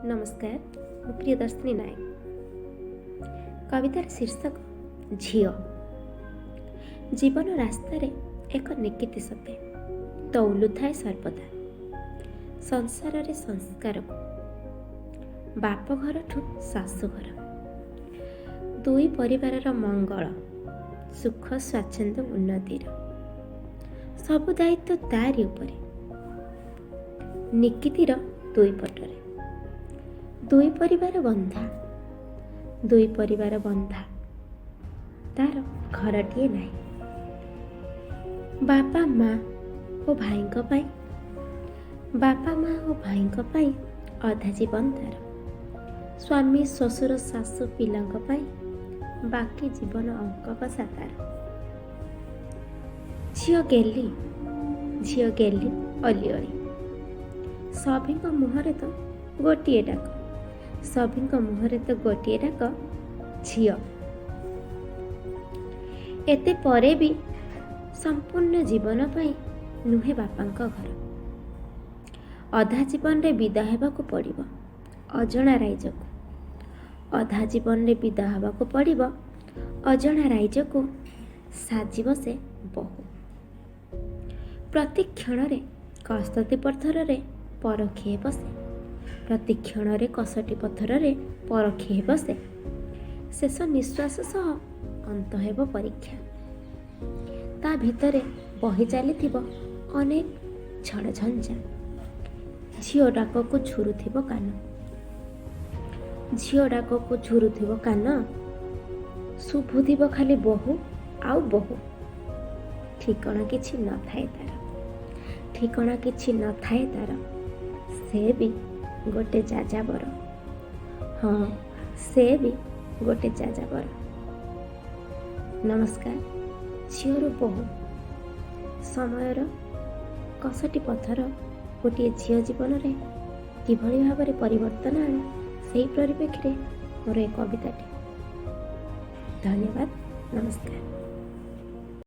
ନମସ୍କାର, ମୁଁ ପ୍ରିୟଦର୍ଶିନୀ ନାୟକ। କବିତାର ଶୀର୍ଷକ ଝିଅ। ଜୀବନ ରାସ୍ତାରେ ଏକ ନିକିତି ସତେ ତଉଲୁଥାଏ ସର୍ବଦା ସଂସାରରେ ସଂସ୍କାରକୁ। ବାପଘରଠୁ ଶାଶୁଘର, ଦୁଇ ପରିବାରର ମଙ୍ଗଳ, ସୁଖ, ସ୍ୱାଚ୍ଛନ୍ଦ୍ୟ, ଉନ୍ନତିର ସବୁ ଦାୟିତ୍ୱ ତାରି ଉପରେ। ନିକିତିର ଦୁଇ ପଟରେ ଦୁଇ ପରିବାର ବନ୍ଧା, ଦୁଇ ପରିବାର ବନ୍ଧା। ତାର ଘରଟିଏ ନାହିଁ। ବାପା ମା ଓ ଭାଇଙ୍କ ପାଇଁ, ବାପା ମା ଓ ଭାଇଙ୍କ ପାଇଁ ଅଧା ଜୀବନ ତାର। ସ୍ୱାମୀ, ଶ୍ୱଶୁର, ଶାଶୁ, ପିଲାଙ୍କ ପାଇଁ ବାକି ଜୀବନ ଅଙ୍କ କଷା ତାର। ଝିଅ ଗେଲି, ଝିଅ ଗେଲି ଅଲିଅଳି। ସଭିଙ୍କ ମୁହଁରେ ତ ଗୋଟିଏ ଡାକ, ସଭିଙ୍କ ମୁହଁରେ ତ ଗୋଟିଏ ଡାକ, ଝିଅ। ଏତେ ପରେ ବି ସମ୍ପୂର୍ଣ୍ଣ ଜୀବନ ପାଇଁ ନୁହେଁ ବାପାଙ୍କ ଘର। ଅଧା ଜୀବନରେ ବିଦା ହେବାକୁ ପଡ଼ିବ ଅଜଣା ରାଇଜକୁ। ଅଧା ଜୀବନରେ ବିଦା ହେବାକୁ ପଡ଼ିବ ଅଜଣା ରାଇଜକୁ। ସାଜିବ ସେ ବୋହୂ। ପ୍ରତି କ୍ଷଣରେ କଷଟି ପଥରରେ ପରଖି ହେବ ସେ। ପ୍ରତି କ୍ଷଣରେ କଷଟି ପଥରରେ ପରଖି ହେବ ସେ। ଶେଷ ନିଶ୍ୱାସ ସହ ଅନ୍ତ ହେବ ପରୀକ୍ଷା। ତା ଭିତରେ ବହି ଚାଲିଥିବ ଅନେକ ଝଡ଼ଝଞ୍ଜା। ଝିଅ ଡାକକୁ ଝୁରୁଥିବ କାନ, ଝିଅ ଡାକକୁ ଝୁରୁଥିବ କାନ। ଶୁଭୁଥିବ ଖାଲି ବୋହୂ ଆଉ ବୋହୂ। ଠିକଣା କିଛି ନଥାଏ ତାର, ଠିକଣା କିଛି ନଥାଏ ତାର। ସେ ବି ଗୋଟେ ଯାଯାବର। ହଁ, ସେ ବି ଗୋଟେ ଯାଯାବର। ନମସ୍କାର। ଝିଅରୁ ବୋହୂ, ସମୟର କଷଟି ପଥର ଗୋଟିଏ ଝିଅ ଜୀବନରେ କିଭଳି ଭାବରେ ପରିବର୍ତ୍ତନ ଆଣେ, ସେହି ପରିପ୍ରେକ୍ଷୀରେ ମୋର ଏ କବିତାଟି। ଧନ୍ୟବାଦ, ନମସ୍କାର।